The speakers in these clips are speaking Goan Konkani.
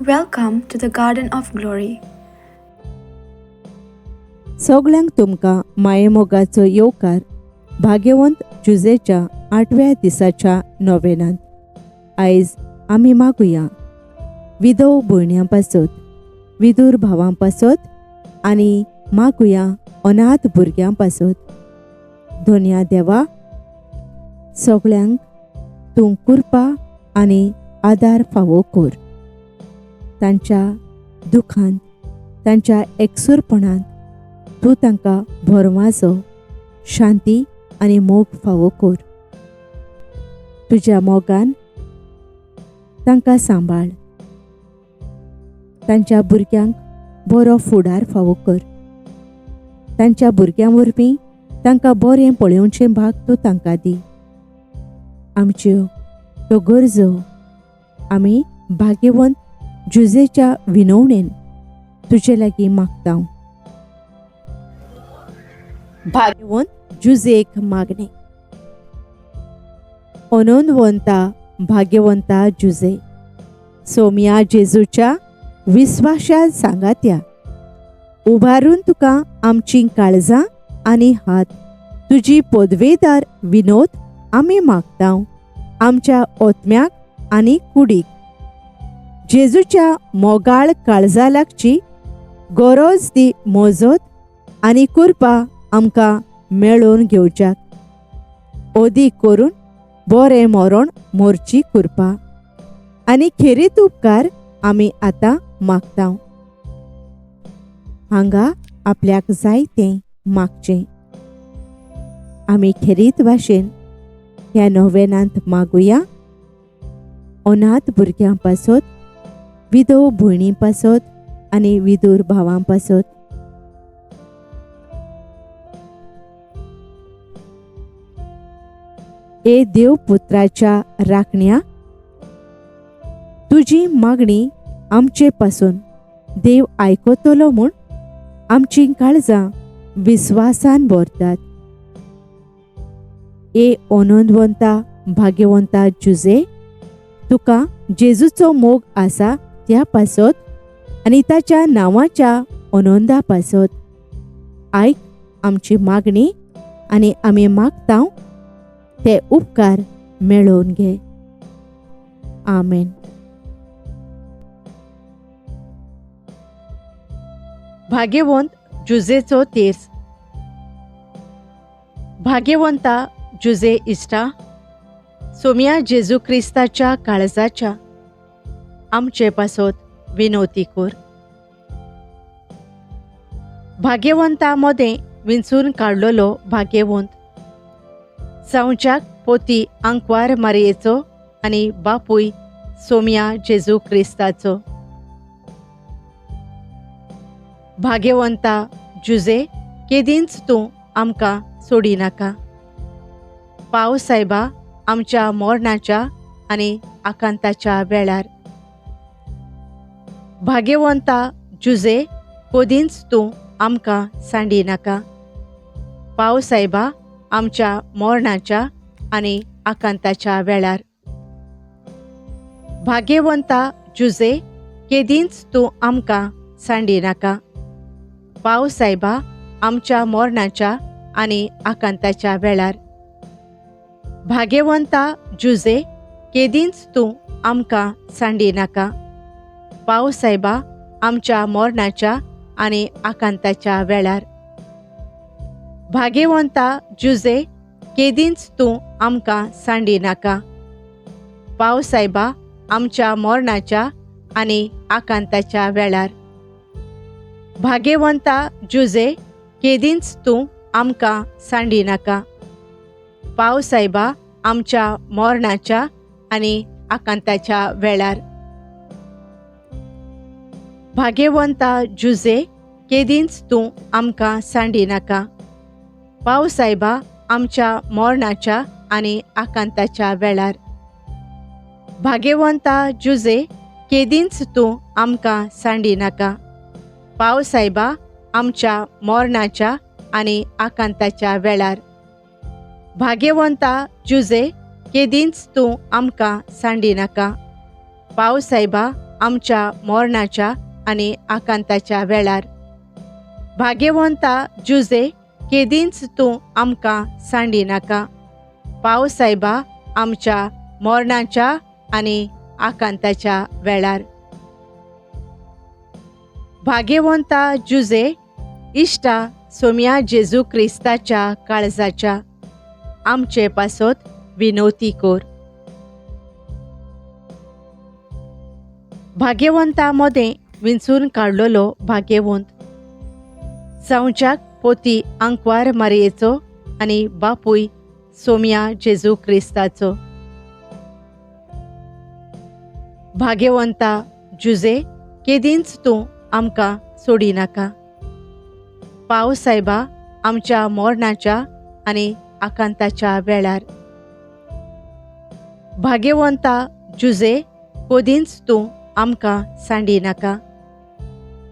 Welcome to the Garden of Glory. सगल्यांक तुमकां मायेमोगाचो येवकार भाग्यवंत जुजेच्या आठव्या दिसाच्या नोवेनांत. आयज आमी मागुया विधव भयण्यां पासत, विदूर भावां पासत आनी मागुया अनाथ भुरग्यां पासत. धोन्या देवा, सगल्यांक तूं कृपा आनी आदार फावो कर. तांच्या दुखांत, तांच्या एकसूरपणांत तूं तांकां भरमाचो, शांती आनी मोग फावो कर. तुज्या मोगान तांकां सांबाळ. तांच्या भुरग्यांक बरो फुडार फावो कर. तांच्या भुरग्यां वरवीं तांकां बरें पळोवचें भाग तूं तांकां दी. आमच्यो त्यो गरजो आमी भाग्यवंत जुजेच्या विनवणेन तुजे लागीं मागता. भाग्यवंत जुजेक मागणें. अनंतवंता भाग्यवंता जुजे, सोमया जेजूच्या विस्वासा सांगात्या उबारून तुका आमचीं काळजां आनी हात तुजी पदवेदार विनोद आमी मागता आमच्या ओतम्याक आनी कुडीक. जेजूच्या मोगाळ काळजा लागची गरज ती मोजत आनी कृपा आमकां मेळोवन घेवच्याक अदीक करून बरें मरण मोरची कृपा आनी खेरीत उपकार आमी आतां मागता. हांगा आपल्याक जाय तें मागचें. आमी खेरीत भाशेन ह्या नोवेनांत मागुया अनाथ भुरग्यां पासत, विधव भयणी पासत आनी विदूर भावां पासत. ए देव पुत्राच्या राखण्या, तुजी मागणी आमचे पासून देव आयकतलो म्हूण आमचीं काळजां विस्वासान भरतात. ए अनंतवंता भाग्यवंता जुजे, तुका जेजूचो मोग आसा त्या पासत आनी ताच्या नांवाच्या अनंदा पासत आयक आमची मागणी आनी आमी मागता ते उपकार मेळोवन घे. आमेन. भाग्यवंत जुजेचो तेर्स. भाग्यवंता जुजे इश्टा, सोमया जेजू क्रिस्ताच्या काळजाच्या आमचे पासत विनवती कर. भाग्यवंता मदें विंचून काडलेलो भाग्यवंत जावच्याक पोती आंकवार मारयेचो आनी बापूय सोमया जेजू क्रिस्ताचो. भाग्यवंता जुजे, केदींच तूं आमकां सोडिनाका. पाव सायबा आमच्या मरणाच्या आनी आकांताच्या वेळार. भाग्यवंता जुजे, कदींच तूं आमकां सांडिनाका. पाव सायबा आमच्या मरणाच्या आनी आकांताच्या वेळार. भाग्यवंता जुजे, केदींच तूं आमकां सांडिनाका. पाव सायबा आमच्या मरणाच्या आनी आकांताच्या वेळार. भाग्यवंता जुजे, केदींच तूं आमकां सांडिनाका. पाव सायबा आमच्या मरणाच्या आनी आकांताच्या वेळार. भाग्यवंता जुजे, केदींच तूं आमकां सांडिनाका. पाव सायबा आमच्या मरणाच्या आनी आकांताच्या वेळार. भाग्यवंता जुजे, केदींच तूं आमकां सांडिनाका. पाव सायबा आमच्या मरणाच्या आनी आकांताच्या वेळार. भाग्यवंता जुजे, केदींच तूं आमकां सांडिनाका. पाव सायबा आमच्या मरणाच्या आनी आकांताच्या वेळार. भाग्यवंता जुजे, केदींच तूं आमकां सांडिनाका. पाव सायबा आमच्या मरणाच्या आनी आकांताच्या वेळार. भाग्यवंता जुजे, केदींच तूं आमकां सांडिनाका. पाव सायबा आमच्या मोरणाच्या आनी आकांताच्या वेळार. भाग्यवंता जुजे केदींच तूं आमकां सांडी नाका. पाव सायबा आमच्या मोरणाच्या आनी आकांताच्या वेळार. भाग्यवंता जुजे इश्टा सोम्या जेजू क्रिस्ताच्या काळजाच्या आमचे पासत विनवती कोर. भाग्यवंता मदें विंचून काडलेलो भाग्यवंत जावच्याक पोती आंकवार मारयेचो आनी बापूय सोम्या जेजू क्रिस्ताचो. भाग्यवंता जुजे केदींच तूं आमकां सोडी नाका. पाव सायबा आमच्या मोरणाच्या आनी आकांताच्या वेळार. भाग्यवंता जुजे कोदींच तूं आमकां सांडी नाका.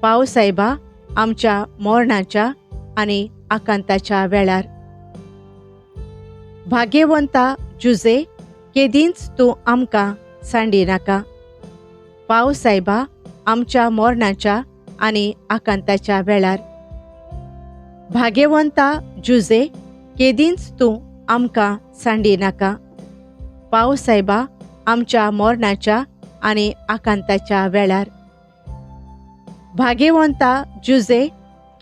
पाव सायबा आमच्या मोरणाच्या आनी आकांताच्या वेळार. भाग्यवंता जुजे केदींच तूं आमकां सांडी नाका. पाव सायबा आमच्या मोरणाच्या आनी आकांताच्या वेळार. भाग्यवंता जुजे केदींच तूं आमकां सांडी नाका. पाव सायबा आमच्या मोरणाच्या आनी आकांताच्या वेळार. भाग्यवंता जुजे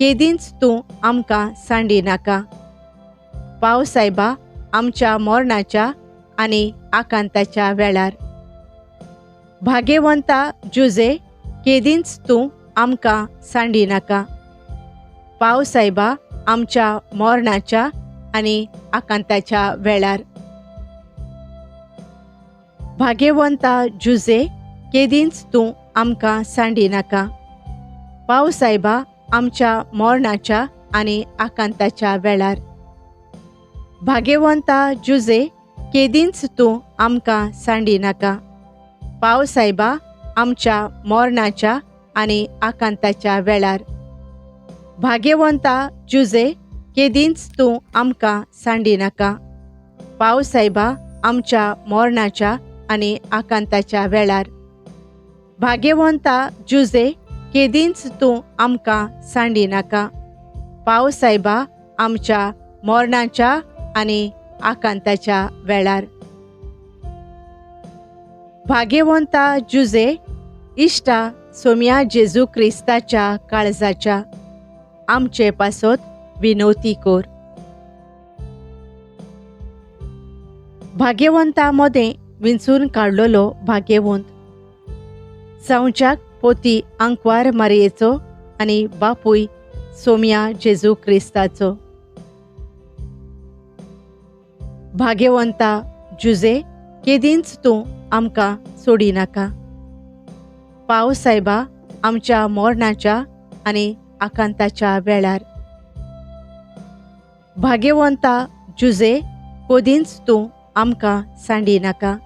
केदींच तूं आमकां सांडी नाका. पाव सायबा आमच्या मोरणाच्या आनी आकांताच्या वेळार. भाग्यवंता जुजे केदींच तूं आमकां सांडी नाका. पाव सायबा आमच्या मोरणाच्या आनी आकांताच्या वेळार. भाग्यवंता जुजे केदींच तूं आमकां सांडी नाका. पाव सायबा आमच्या मोरणाच्या आनी आकांताच्या वेळार. भाग्यवंता जुजे केदींच तूं आमकां सांडी नाका. पाव सायबा आमच्या मोरणाच्या आनी आकांताच्या वेळार. भाग्यवंता जुजे केदींच तूं आमकां सांडी नाका. पाव सायबा आमच्या मोरणाच्या आनी आकांताच्या वेळार. भाग्यवंता जुजे केदींच तूं आमकां सांडी नाका. पाव सायबा आमच्या मोरणाच्या आनी आकांताच्या वेळार. भाग्यवंता जुजे इश्टा सोम्या जेजू क्रिस्ताच्या काळजाच्या आमचे पासत विनवती कोर. भाग्यवंता मदें विंचून काडलेलो भाग्यवंत जावच्याक पोती आंकवार मारयेचो आनी बापूय सोम्या जेजू क्रिस्ताचो. भाग्यवंता जुजे केदींच तूं आमकां सोडी नाका. पाव सायबा आमच्या मोरणाच्या आनी आकांताच्या वेळार. भाग्यवंता जुजे कोदींच तूं आमकां सांडी नाका.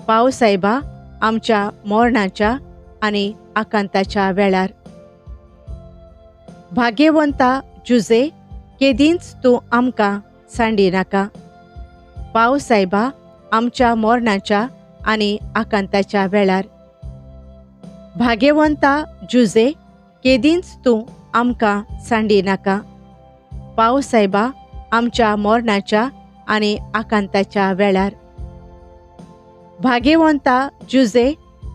पाव सायबा आमच्या मोरणाच्या आनी आकांताच्या वेळार. भाग्यवंता जुजे केदींच तूं आमकां सांडी नाका. पाव सायबा आमच्या मोरणाच्या आनी आकांताच्या वेळार. भाग्यवंता जुजे केदींच तूं आमकां सांडी नाका. पाव सायबा आमच्या मोरणाच्या आनी आकांताच्या वेळार. भाग्यवंता जुजे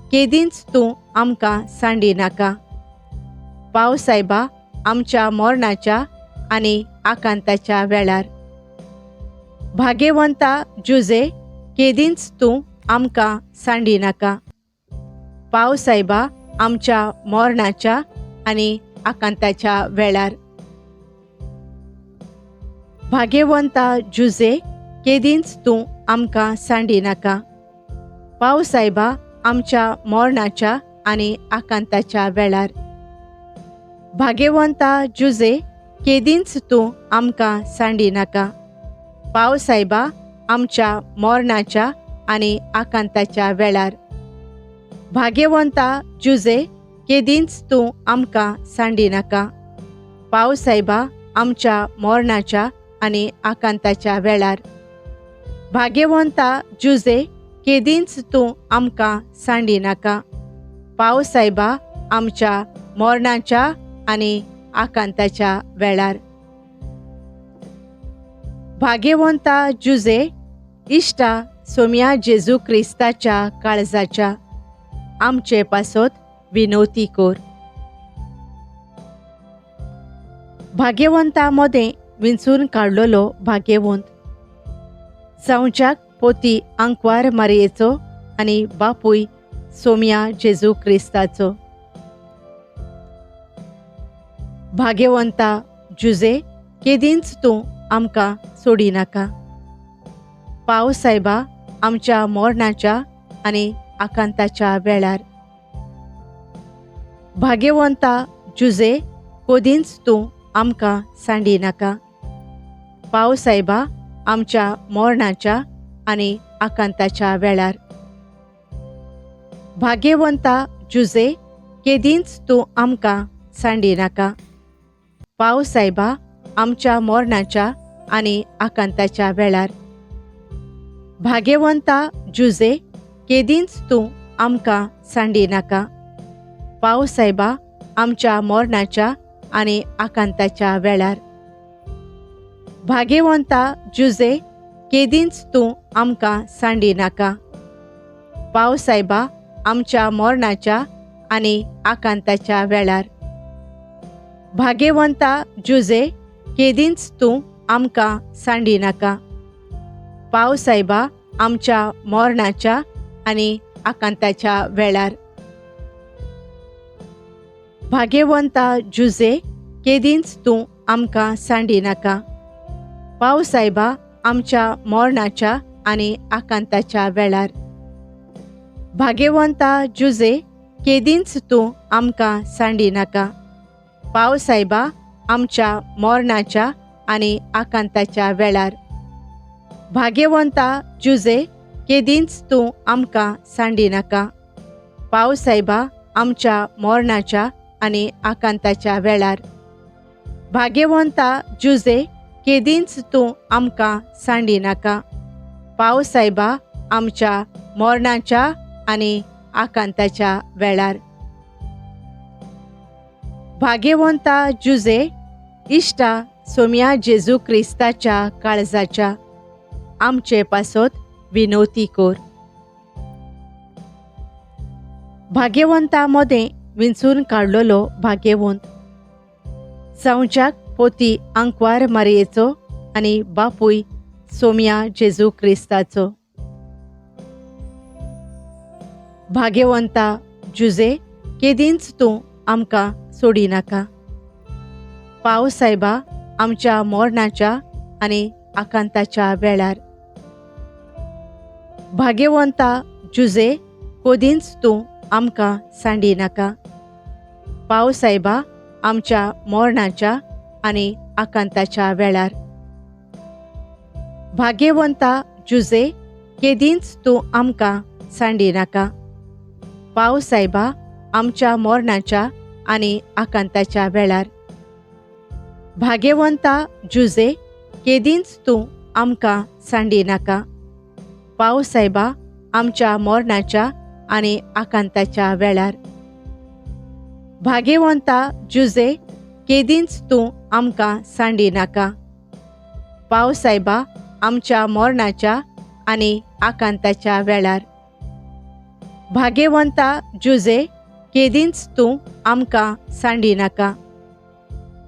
केदींच तूं आमकां सांडी नाका. पाव सायबा आमच्या मोरणाच्या आनी आकांताच्या वेळार. भाग्यवंता जुजे केदींच तूं आमकां सांडी नाका. पाव सायबा आमच्या मोरणाच्या आनी आकांताच्या वेळार. भाग्यवंता जुजे केदींच तूं आमकां सांडी नाका. पाव सायबा आमच्या मोरणाच्या आनी आकांताच्या वेळार. भाग्यवंता जुजे केदींच तूं आमकां सांडी नाका. पाव सायबा आमच्या मोरणाच्या आनी आकांताच्या वेळार. भाग्यवंता जुजे केदींच तूं आमकां सांडी नाका. पाव सायबा आमच्या मोरणाच्या आनी आकांताच्या वेळार. भाग्यवंता जुजे केदींच तूं आमकां सांडी नाका. पाव सायबा आमच्या मरणाच्या आनी आकांताच्या वेळार. भाग्यवंता जुजे इश्टा सोम्या जेजू क्रिस्ताच्या काळजाच्या आमचे पासत विनवती कर. भाग्यवंता मदें विंचून काडलेलो भाग्यवंत जावच्याक पोती आंकवार मारयेचो आनी बापूय सोम्या जेजू क्रिस्ताचो. भाग्यवंता जुजे केदींच तूं आमकां सोडिनाका. पाव सायबा आमच्या मरणाच्या आनी आकांताच्या वेळार. भाग्यवंता जुजे कोदींच तूं आमकां सांडिनाका. पाव सायबा आमच्या मरणाच्या आनी आकांताच्या वेळार. भाग्यवंता जुजे केदींच तूं आमकां सांडिनाका. पाव सायबा आमच्या मरणाच्या आनी आकांताच्या वेळार. भाग्यवंता जुजे केदींच तूं आमकां सांडिनाका. पाव सायबा आमच्या मरणाच्या आनी आकांताच्या वेळार. भाग्यवंता जुजे केदींच तूं आमकां सांडिनाका. पाव सायबा आमच्या मरणाच्या आनी आकांताच्या वेळार. भाग्यवंता जुजे केदींच तूं आमकां सांडिनाका. पाव सायबा आमच्या मरणाच्या आनी आकांताच्या वेळार. भाग्यवंता जुजे केदींच तूं आमकां सांडिनाका. पाव सायबा आमच्या मरणाच्या आनी आकांताच्या वेळार. भाग्यवंता जुजे केदींच तूं आमकां सांडिनाका. पाव सायबा आमच्या मरणाच्या आनी आकांताच्या वेळार. भाग्यवंता जुजे केदींच तूं आमकां सांडिनाका. पाव सायबा आमच्या मरणाच्या आनी आकांताच्या वेळार. भाग्यवंता जुजे केदींच तूं आमकां सांडिनाका. पाव सायबा आमच्या मरणाच्या आनी आकांताच्या वेळार. भाग्यवंता जुजे इश्टा सोम्या जेजू क्रिस्ताच्या काळजाच्या आमचे पासत विनवती कर. भाग्यवंता मदें विंचून काडलेलो भाग्यवंत जावच्याक पोती आंकवार मारयेचो आनी बापूय सोम्या जेजू क्रिस्ताचो. भाग्यवंता जुजे केदींच तूं आमकां सोडिनाका. पाव सायबा आमच्या मरणाच्या आनी आकांताच्या वेळार. भाग्यवंता जुजे कोदींच तूं आमकां सांडिनाका. पाव सायबा आमच्या मरणाच्या आनी आकांताच्या वेळार. भाग्यवंता जुजे केदींच तूं आमकां सांडिनाका. पाव सायबा आमच्या मरणाच्या आनी आकांताच्या वेळार. भाग्यवंता जुजे केदींच तूं आमकां सांडिनाका. पाव सायबा आमच्या मरणाच्या आनी आकांताच्या वेळार. भाग्यवंता जुजे केदींच तूं आमकां सांडिनाका. पाव सायबा आमच्या मरणाच्या आनी आकांताच्या वेळार. भाग्यवंता जुजे केदींच तूं आमकां सांडिनाका.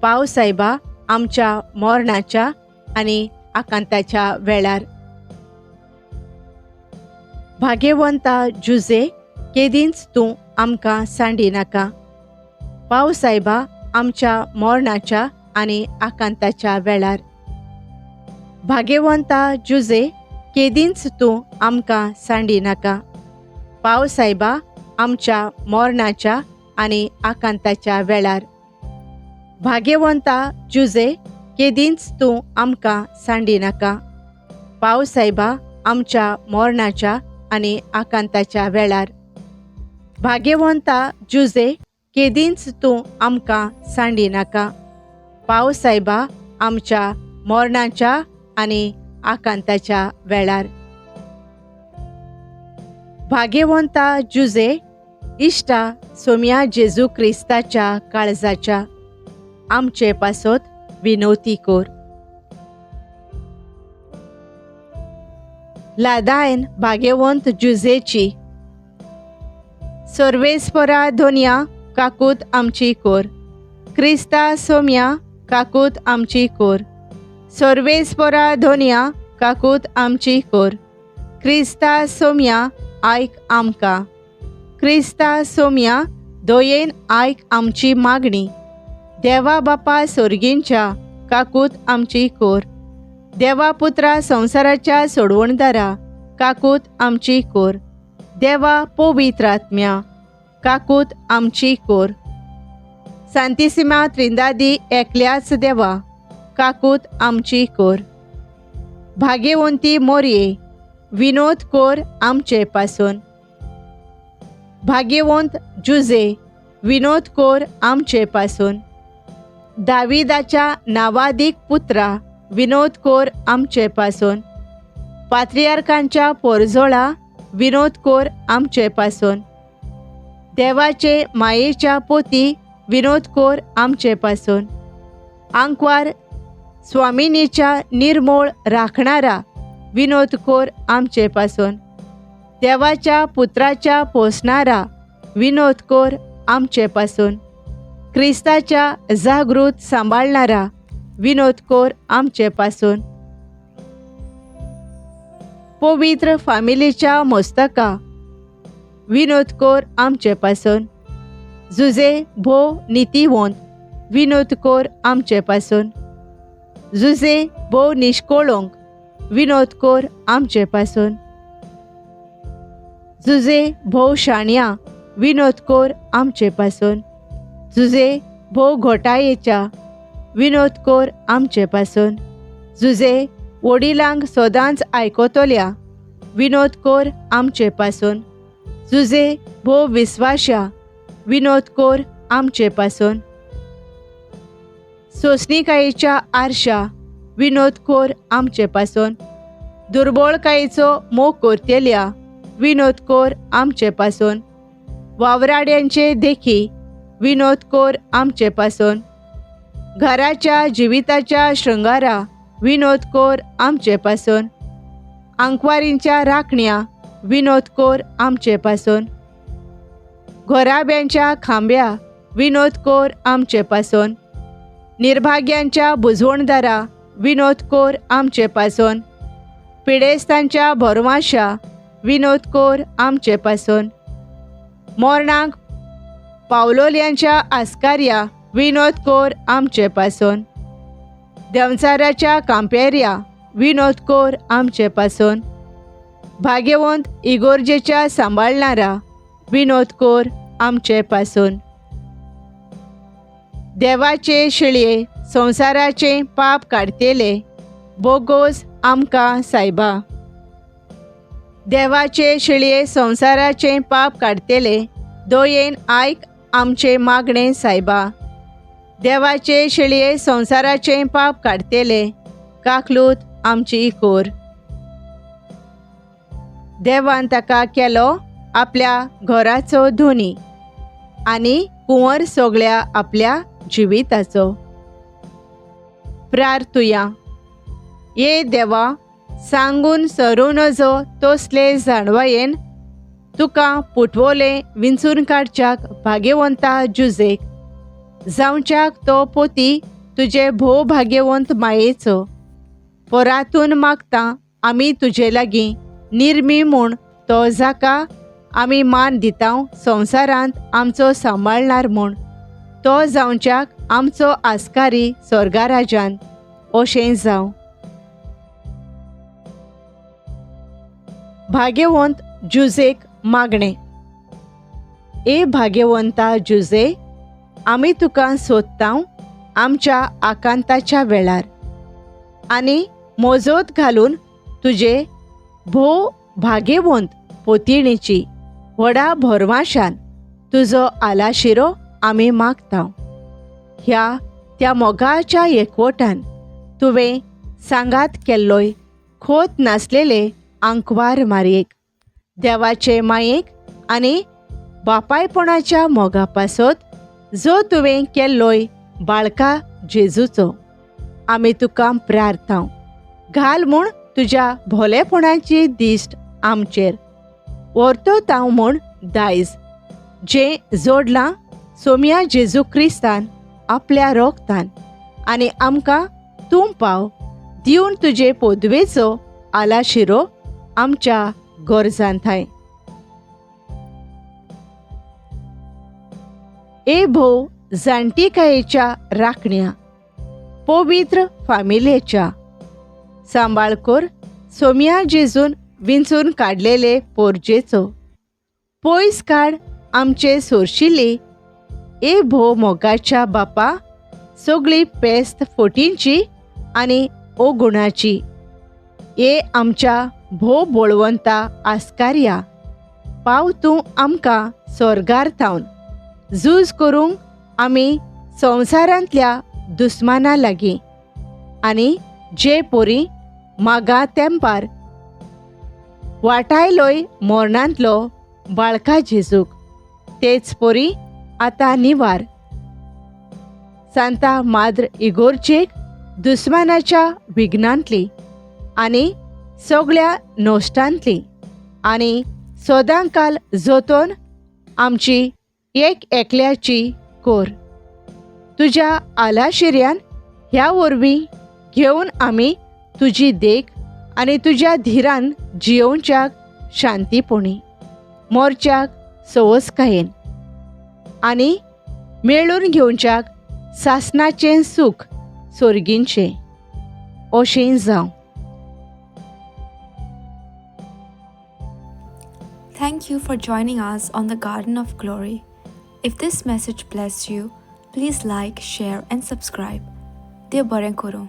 पाव सायबा आमच्या मरणाच्या आनी आकांताच्या वेळार. भाग्यवंता जुजे केदींच तूं आमकां सांडिनाका. पाव सायबा आमच्या मरणाच्या आनी आकांताच्या वेळार. भाग्यवंता जुजे केदींच तूं आमकां सांडिनाका. पाव सायबा आमच्या मरणाच्या आनी आकांताच्या वेळार. भाग्यवंता जुजे केदींच तूं आमकां सांडिनाका. पाव सायबा आमच्या मरणाच्या आनी आकांताच्या वेळार. भाग्यवंता जुजे केदींच तूं आमकां सांडिनाका. पाव सायबा आमच्या मरणाच्या आनी आकांताच्या वेळार. भाग्यवंता जुजे इश्टा सोम्या जेजू क्रिस्ताच्या काळजाच्या आमचे पासत विनवती कोर. लादायन भाग्यवंत जुजेची सर्वेस्परा दोनया काकूत आमची कोर. क्रिस्ता सोम्या काकूत आमची कोर. सर्वेस्परा दोनया काकूत आमची कोर. क्रिस्ता सोम्या आयक आमकां. क्रिस्ता सोम्या दयेन आयक आमची मागणी. देवा बापा सोर्गींच्या काकूत आमची कोर. देवा पुत्रा संवसाराच्या सोडवणदारा काकूत आमची कोर. देवा पवित्र आत्म्या काकूत आमची कोर. सांतिसिमा त्रिंदादी एकल्याच देवा काकूत आमची कोर. भाग्यवंती मोरये विनोद कोर आमचे पासून. भाग्यवंत जुजे विनोद कोर आमचे पासून. दाविदाच्या नावादीक पुत्रा विनोद कोर आमचे पासून. पात्रियार्कांच्या पोरजोळा विनोद कोर आमचे पासून. देवाचे मायेच्या पोती विनोद कोर आमचे पासून. आंकवार स्वामिनीच्या निर्मोळ राखणारा विनोद कोर आमचे पासून. देवाच्या पुत्राच्या पोसणारा विनोद कोर आमचे पासून. क्रिस्ताच्या जागृत सांबाळणारा विनोद कोर आमचे पासून. पवित्र फामिलीच्या मोस्तका विनोद कोर आमचे पासून. जुजे भो नितीवंत विनोद कोर आमचे पासून. जुजे भोव निश्कोळोंक विनोद कोर आमचे पासून. जुजे भोव शाण्या विनोद कोर आमचे पासून. जुजे भोव घोटायेच्या विनोद कोर आमचे पासून. जुजे वडिलांक सदांच आयकतल्या विनोद कोर आमचे पासून. जुजे भोव विस्वाश्या विनोद कोर आमचे पासून. सोंसणीकायेच्या आरशा विनोद कोर आमचे पासून. दुर्बळकायेचो मोग करतल्या विनोद कोर आमचे पासून. वावराड्यांचे देखी विनोद कोर आमचे पासून. घराच्या जिविताच्या शृंगारा विनोद कोर आमचे पासून. आंकवारींच्या राखण्या विनोद कोर आमचे पासून. घोराब्यांच्या खांब्या विनोद कोर आमचे पासून. निर्भाग्यांच्या बुजवणदारा विनोद कोर आमचे पासून. पिडेस्तांच्या भरवाशा विनोद कोर आमचे पासून. मोरणाक पावलोल्यांच्या आस्कार्या विनोद कोर आमचे पासून. देंवचाराच्या कांपेर्या विनोद कोर आमचे पासून. भाग्यवंत इगोर्जेच्या सांबाळणारा विनोद कोर आमचे पासून. देवाचे शिळये संवसाराचें पाप काडतेले बोगोस आमकां सायबा. देवाचे शिळये संवसाराचें पाप काडतेले दयेन आयक आमचें मागणें सायबा. देवाचे शिळये संवसाराचें पाप काडतेले काकलूत आमची कोर. देवान ताका केलो आपल्या घराचो धोनी आनी कुंवर सगळ्या आपल्या जिविताचो. प्रार्थुया. ये देवा, सांगून सरूं नजो तसले जाणवायेन तुका पुटवोलें विंचून काडच्याक भाग्यवंता जुजेक जावच्याक तो पोती तुजे भोव भाग्यवंत मायेचो. परातून मागता आमी तुजे लागीं निर्मी म्हूण तो जाका आमी मान दिता संवसारांत आमचो सांबाळणार म्हूण तो जावच्याक आमचो आस्कारी स्वर्गाराजान. अशें जावं. भाग्यवंत जुजेक मागणें. ए भाग्यवंता जुजे, आमी तुका सोदता आमच्या आकांताच्या वेळार आनी मोजोत घालून तुजे भोव भाग्यवंत पोतिणीची व्हडा भरवाशान तुजो आलाशिरो आमी मागता. ह्या त्या मोगाच्या एकवटान तुवें सांगात केल्लोय खोत नासलेले आंकवार मारयेक देवाचे मायेक आनी बापायपणाच्या मोगा पासत जो तुवें केल्लोय बाळका जेजूचो, आमी तुका प्रार्थांव घाल म्हूण तुज्या भोलेपणाची दिश्ट आमचेर व्हरतो तांव म्हूण दायज जें जोडलां सोम्या जेजू क्रिस्तान आपल्या रोगतान आनी आमकां तूं पाव दिवन तुजे पोदवेचो आलाशिरो आमच्या गरजान थांय. ए भोव जाणटीकायेच्या राखण्या पवित्र फामिलेच्या सांबाळ कर सोम्या जेजून विंचून काडलेले पोरजेचो पयस काड आमचे सोरशिल्ली. ए भोव मोगाच्या बापा, सगळी पेस्त फोटींची आनी ओगुणाची. ए आमच्या भोव बळवंता आस्कार्या, पाव तूं आमकां स्वर्गार थावन झूज करूंक आमी संवसारांतल्या दुस्माना लागीं आनी जे पोरी मागा तेंपार वाटायलोय मोरणांतलो बाळका जेजूक, तेच पोरी आतां निवार सांता माद्र इगोर्जेक दुस्मानाच्या विघ्नांतली आनी सगळ्या नोश्टांतली आनी सदांकाल जोतोन आमची एक एकल्याची कोर तुज्या आलाशिऱ्यान ह्या वरवीं घेवन आमी तुजी देख आनी तुज्या धिरान जियोवच्याक शांतीपणी मोर्च्याक सवसकायेन आनी मेळून घेवच्याक सासनाचें सूख सोर्गींचें अशें जावं. Thank you for joining us on the Garden of Glory. If this message blessed you, please like, share, and subscribe. देव बरें करूं.